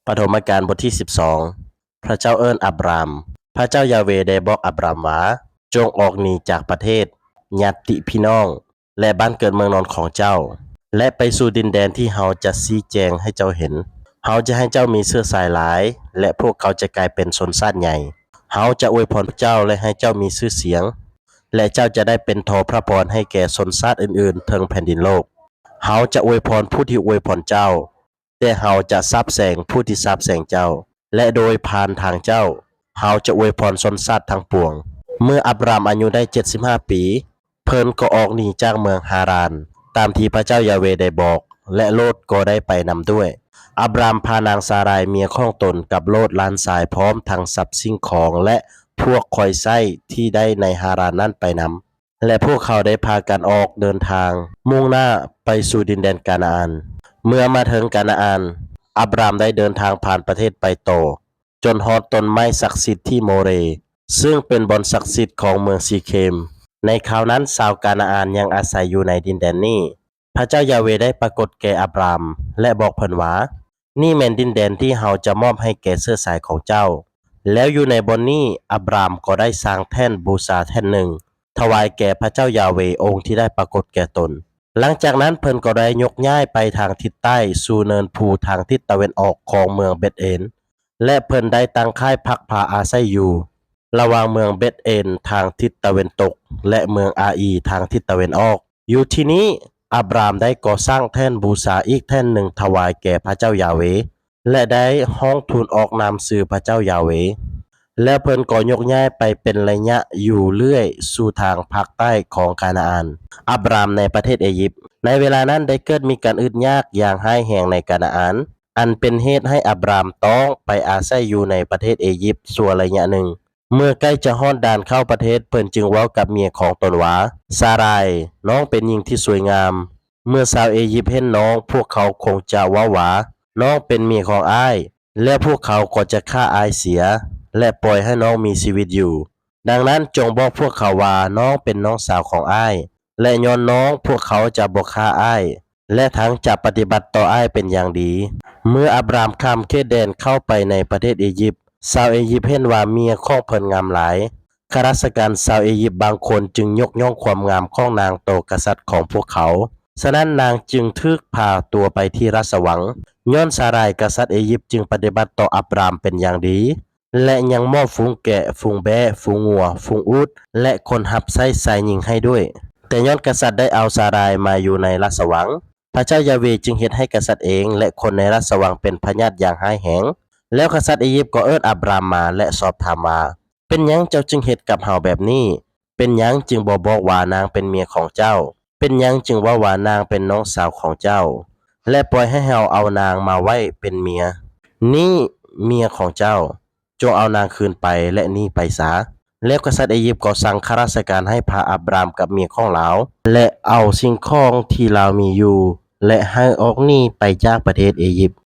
ປະຖົມມະການ ບົດທີສິບສອງ. ພະເຈົ້າເອີ້ນອາບຣາມ. ພະເຈົ້າຢາເວໄດ້ບອກອາບຣາມວ່າ, ຈົ່ງອອກໜີຈາກປະເທດ, ຍາດຕິພີ່ນ້ອງ ແລະ ບ້ານເກີດເມືອງນອນຂອງເຈົ້າ ແລະ ໄປສູ່ດິນແດນທີ່ເຮົາຈະຊີ້ແຈງໃຫ້ເຈົ້າເຫັນ. ເຮົາຈະໃຫ້ເຈົ້າມີເຊື້ອສາຍຫຼາຍ ແລະ ພວກເຂົາຈະກາຍເປັນຊົນຊາດໃຫຍ່. ເຮົາຈະອວຍພອນເຈົ້າ ແລະ ໃຫ້ເຈົ້າມີຊື່ສຽງ, ແລະ ເຈົ້າຈະໄດ້ເປັນທໍ່ພະພອນໃຫ້ແກ່ຊົນຊາດອື່ນໆເທິງແຜ່ນດິນໂລກ. ເຮົາຈະອວຍພອນຜູ້ທີ່ອວຍພອນເຈົ້າ, ແຕ່ເຮົາຈະສາບແຊ່ງຜູ້ທີ່ສາບແຊ່ງເຈົ້າ, ແລະ ໂດຍຜ່ານທາງເຈົ້າ, ເຮົາຈະອວຍພອນຊົນຊາດທັງປວງ. ເມື່ອອາບຣາມອາຍຸໄດ້ເຈັດສິບຫ້າປີ, ເພິ່ນກໍອອກໜີຈາກເມືອງຮາຣານ, ຕາມທີ່ພະເຈົ້າຢາເວໄດ້ບອກ, ແລະ ໂລດກໍໄດ້ໄປນຳດ້ວຍ. ອາບຣາມພານາງຊາຣາຍເມຍຂອງຕົນກັບໂລດຫຼານຊາຍ ພ້ອມທັງຊັບສິ່ງຂອງ ແລະ ພວກຄອຍໃຊ້ທີ່ໄດ້ໃນຮາຣານນັ້ນໄປນຳ. ແລະ ພວກເຂົາໄດ້ພາກັນອອກເດີນທາງມຸ່ງໜ້າໄປສູ່ດິນແດນການາອານ. ເມື່ອມາເຖິງການາອານ, ອາບຣາມໄດ້ເດີນທາງຜ່ານປະເທດໄປຕໍ່ ຈົນຮອດຕົ້ນໄມ້ສັກສິດທີ່ໂມເຣ, ເຊິ່ງເປັນບ່ອນສັກສິດຂອງເມືອງຊີເຄມ. ໃນຄາວນັ້ນຊາວການາອານຍັງອາໄສຢູ່ໃນດິນແດນນີ້. ພະເຈົ້າຢາເວໄດ້ປາກົດແກ່ອາບຣາມ ແລະ ບອກເພິ່ນວ່າ, ນີ້ແມ່ນດິນແດນທີ່ເຮົາຈະມອບໃຫ້ແກ່ເຊື້ອສາຍຂອງເຈົ້າ. ແລ້ວຢູ່ໃນບ່ອນນີ້ ອາບຣາມກໍໄດ້ສ້າງແທ່ນບູຊາແທ່ນໜຶ່ງ ຖວາຍແກ່ພະເຈົ້າຢາເວ ອົງທີ່ໄດ້ປາກົດແກ່ຕົນ. ຫຼັງຈາກນັ້ນເພິ່ນກໍໄດ້ຍົກຍ້າຍໄປທາງທິດໃຕ້ສູ່ເນີນພູທາງທິດຕາເວັນອອກຂອງເມືອງເບັດເອນ ແລະ ເພິ່ນໄດ້ຕັ້ງຄ້າຍພັກພາອາໄສຢູ່ ລະຫວ່າງເມືອງເບັດເອນທາງທິດຕາເວັນຕົກ ແລະ ເມືອງອາອີທາງທິດຕາເວັນອອກ. ຢູ່ທີ່ນີ້ ອາບຣາມໄດ້ກໍ່ສ້າງແທ່ນບູຊາອີກແທ່ນໜຶ່ງຖວາຍແກ່ພະເຈົ້າຢາເວ ແລະ ໄດ້ຮ້ອງທູນອອກນາມຊື່ພະເຈົ້າຢາເວ. ແລ້ວເພິ່ນກໍຍົກຍ້າຍໄປເປັນໄລຍະຢູ່ເລື້ອຍສູ່ທາງພາກໃຕ້ຂອງການາອານ. ອາບຣາມໃນປະເທດເອຢິບ. ໃນເວລານັ້ນໄດ້ເກີດມີການອຶດຍາກຢ່າງຮ້າຍແຮງໃນການາອານ, ອັນເປັນເຫດໃຫ້ອາບຣາມຕ້ອງໄປອາໄສຢູ່ໃນປະເທດເອຢິບຊົ່ວໄລຍະໜຶ່ງ. ເມື່ອໃກ້ຈະຮອດດ່ານເຂົ້າປະເທດ, ເພິ່ນຈຶ່ງເວົ້າກັບເມຍຂອງຕົນວ່າ, ຊາຣາຍ, ນ້ອງເປັນຍິງທີ່ສວຍງາມ. ເມື່ອຊາວເອຢິບເຫັນນ້ອງ, ພວກເຂົາຄົງຈະເວົ້າວ່າ, ນ້ອງເປັນເມຍຂອງອ້າຍ, ແລ້ວພວກເຂົາກໍຈະຂ້າອ້າຍເສຍ ແລະ ປ່ອຍໃຫ້ນ້ອງມີຊີວິດຢູ່. ດັ່ງນັ້ນ, ຈົ່ງບອກພວກເຂົາວ່າ, ນ້ອງເປັນນ້ອງສາວຂອງອ້າຍ, ແລະ ຍ້ອນນ້ອງ, ພວກເຂົາຈະບໍ່ຂ້າອ້າຍ ແລະ ທັງຈະປະຕິບັດຕໍ່ອ້າຍເປັນຢ່າງດີ. ເມື່ອອາບຣາມຂ້າມເຂດແດນເຂົ້າໄປໃນປະເທດເອຢິບ, ຊາວເອຢິບເຫັນວ່າເມຍຂອງເພິ່ນງາມຫຼາຍ. ຂ້າລາຊະການຊາວເອຢິບບາງຄົນຈຶ່ງຍົກຍ້ອງຄວາມງາມຂອງນາງຕໍ່ກະສັດຂອງພວກເຂົາ. ສະນັ້ນນາງຈຶ່ງຖືກພາຕົວໄປທີ່ລາຊະວັງ. ຍ້ອນຊາຣາຍ, ກະສັດເອຢິບຈຶ່ງປະຕິບັດຕໍ່ອາບຣາມເປັນຢ່າງດີ. ແລະ ຍັງມອບຝູງແກະ, ຝູງແບ້, ຝູງງົວ, ຝູງອູດ ແລະ ຄົນຮັບໃຊ້ຊາຍຍິງໃຫ້ດ້ວຍ. ແຕ່ຍ້ອນກະສັດໄດ້ເອົາຊາຣາຍມາຢູ່ໃນລາຊະວັງ, ພະເຈົ້າຢາເວຈຶ່ງເຮັດໃຫ້ກະສັດເອງ ແລະ ຄົນໃນລາຊະວັງເປັນພະຍາດຢ່າງຮ້າຍແຮງ. ແລ້ວກະສັດເອຢິບກໍເອີ້ນອາບຣາມມາ ແລະ ສອບຖາມວ່າ, ເປັນຫຍັງເຈົ້າຈຶ່ງເຮັດກັບເຮົາແບບນີ້? ເປັນຫຍັງຈຶ່ງບໍ່ບອກວ່ານາງເປັນເມຍຂອງເຈົ້າ? ເປັນຫຍັງຈຶ່ງເວົ້າວ່ານາງເປັນນ້ອງສາວຂອງເຈົ້າ ແລະ ປ່ອຍໃຫ້ເຮົາເອົານາງມາໄວ້ເປັນເມຍ? ນີ້ເມຍຂອງເຈົ້າ. ຈົ່ງເອົານາງຄືນໄປ ແລະ ໜີໄປຊະ. ແລ້ວກະສັດເອຢິບກໍສັ່ງຂ້າລາຊະການໃຫ້ພາອາບຣາມກັບເມຍຂອງລາວ ແລະ ເອົາສິ່ງຂອງທີ່ລາວມີຢູ່ ແລະ ໃຫ້ອອກໜີໄປຈາກປະເທດເອຢິບ.